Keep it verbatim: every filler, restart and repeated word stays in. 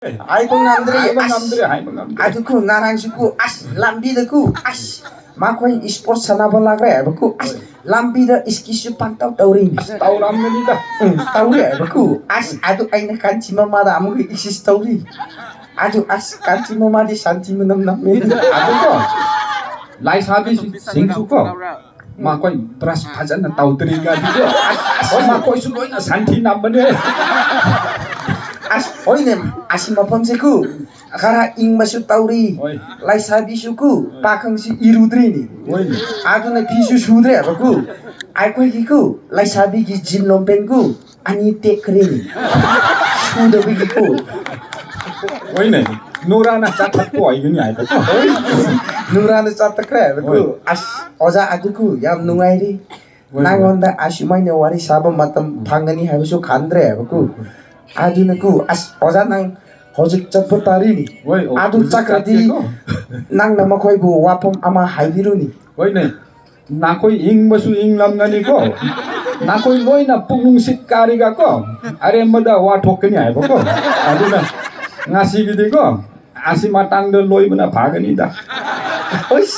ꯍꯥꯏꯕ ꯉꯝꯗ꯭ꯔꯦ, ꯍꯥꯏꯕ ꯑꯁ꯫ ꯉꯝꯗ꯭ꯔꯦ, ꯍꯥꯏꯕ ꯉꯝꯗ꯭ꯔꯦ꯫ ꯑꯗꯨꯀꯣ ꯉꯔꯥꯡꯁꯨꯀꯣ, ꯑꯁ, ꯂꯝꯕꯤꯗꯀꯣ, ꯑꯁ, ꯃꯈꯣꯏ ꯏꯁꯄꯣꯔꯠ ꯁꯥꯟꯅꯕ ꯂꯥꯛꯈ꯭ꯔꯦ ꯍꯥꯏꯕꯀꯣ, ꯑꯁ, ꯍꯣꯏ꯫ ꯂꯝꯕꯤꯗ ꯏꯁꯀꯤꯁꯁꯨ ꯄꯪꯇꯧ ꯇꯧꯔꯤ꯫ ꯑꯁ, ꯇꯧꯔꯝꯒꯅꯤꯗ꯫ ꯎꯝ, ꯇꯧꯔꯦ ꯍꯥꯏꯕꯀꯣ, ꯑꯁ, ꯑꯗꯨ ꯑꯩꯅ ꯀꯥꯟꯆꯤ ꯃꯃꯥꯗ ꯑꯃꯨꯛꯀ ꯏꯁꯀꯤꯁ ꯇꯧꯔꯤ꯫ ꯑꯗꯨ, ꯑꯁ, ꯀꯥꯟꯆꯤ ꯃꯃꯥꯗꯤ ꯁꯟꯊꯤ ꯃꯅꯝ ꯅꯝꯃꯦ꯫ ꯑꯗꯨꯀꯣ, ꯂꯥꯏꯁꯥꯕꯤꯁꯤꯡꯁꯨꯀꯣ, ꯃꯈꯣꯏ ꯕ꯭ꯔꯁ ꯐꯖꯅ ꯇꯧꯗ꯭ꯔꯤꯉꯩꯗꯤꯀꯣ, ꯑꯁ, ꯃꯈꯣꯏꯁꯨ ꯂꯣꯏꯅ ꯁꯟꯊꯤ ꯅꯝꯕꯅꯦ꯫ ꯑꯁ, ꯍꯣꯏꯅꯦ, ꯑꯁꯤ ꯃꯐꯝꯁꯦꯀꯣ, ꯈꯔ ꯏꯪꯕꯁꯨ ꯇꯧꯔꯤ, ꯍꯣꯏ꯫ ꯂꯩꯁꯥꯕꯤꯁꯨꯀꯣ, ꯄꯥꯈꯪꯁꯨ ꯏꯔꯨꯗ꯭ꯔꯤꯅꯤ꯫ ꯍꯣꯏꯅꯦ꯫ ꯑꯗꯨꯅ ꯐꯤꯁꯨ ꯁꯨꯗ꯭ꯔꯦꯕꯀꯣ꯫ ꯑꯩꯈꯣꯏꯒꯤꯀꯣ, ꯂꯩꯁꯥꯕꯤꯒꯤ ꯖꯤꯟ ꯂꯣꯡꯄꯦꯟꯀꯣ, ꯑꯅꯤ ꯇꯦꯛꯈ꯭ꯔꯦꯅꯦ꯫ ꯁꯨꯗꯕꯒꯤꯀꯣ꯫ ꯍꯣꯏꯅꯦ, ꯅꯨꯔꯥꯅ ꯆꯥꯊꯠꯄ ꯑꯣꯏꯒꯅꯤ ꯍꯥꯏꯕꯀꯣ꯫ ꯅꯨꯔꯥꯅ ꯆꯥꯊꯠꯈ꯭ꯔꯦ ꯍꯥꯏꯕꯀꯣ꯫ ꯍꯣꯏ꯫ ꯑꯁ, ꯑꯣꯖꯥ, ꯑꯗꯨꯀꯣ, ꯌꯥꯝ ꯅꯨꯡꯉꯥꯏꯔꯤ꯫ ꯍꯣꯏ, ꯍꯣꯏ꯫ ꯅꯪꯉꯣꯟꯗ ꯑꯁꯨꯃꯥꯏꯅ ꯋꯥꯔꯤ ꯁꯥꯕ ꯃꯇꯝ ꯐꯪꯒꯅꯤ ꯍꯥꯏꯕꯁꯨ ꯈꯟꯗ꯭ꯔꯦ ꯍꯥꯏꯕꯀꯣ꯫ ꯍꯣꯏ, ꯍꯣꯏ꯫ ꯑꯗꯨꯅꯀꯣ, ꯑꯁ, ꯑꯣꯖꯥ, ꯅꯪ ꯍꯧꯖꯤꯛ ꯆꯠꯄ ꯇꯥꯔꯤꯅꯤ꯫ ꯍꯣꯏ, ꯑꯣ, ꯑꯗꯨ ꯍꯧꯖꯤꯛ ꯆꯠꯈ꯭ꯔꯗꯤ ꯆꯠꯀꯦꯀꯣ꯫ ꯅꯪꯅ ꯃꯈꯣꯏꯕꯨ ꯋꯥꯐꯝ ꯑꯃ ꯍꯥꯏꯕꯤꯔꯨꯅꯤ꯫ ꯍꯣꯏꯅꯦ, ꯅꯈꯣꯏ ꯏꯪꯕꯁꯨ ꯏꯪꯂꯝꯒꯅꯤꯀꯣ꯫ ꯅꯈꯣꯏ ꯂꯣꯏꯅ ꯄꯨꯛ ꯅꯨꯡꯁꯤꯠ ꯀꯥꯔꯤꯒꯀꯣ, ꯑꯔꯦꯝꯕꯗ ꯋꯥ ꯊꯣꯛꯀꯅꯤ ꯍꯥꯏꯕꯀꯣ꯫ ꯑꯗꯨꯅ ꯉꯁꯤꯒꯤꯗꯤꯀꯣ, ꯑꯁꯤ ꯃꯇꯥꯡꯗ ꯂꯣꯏꯕꯅ ꯐꯒꯅꯤꯗ꯫ ꯍꯣꯏ,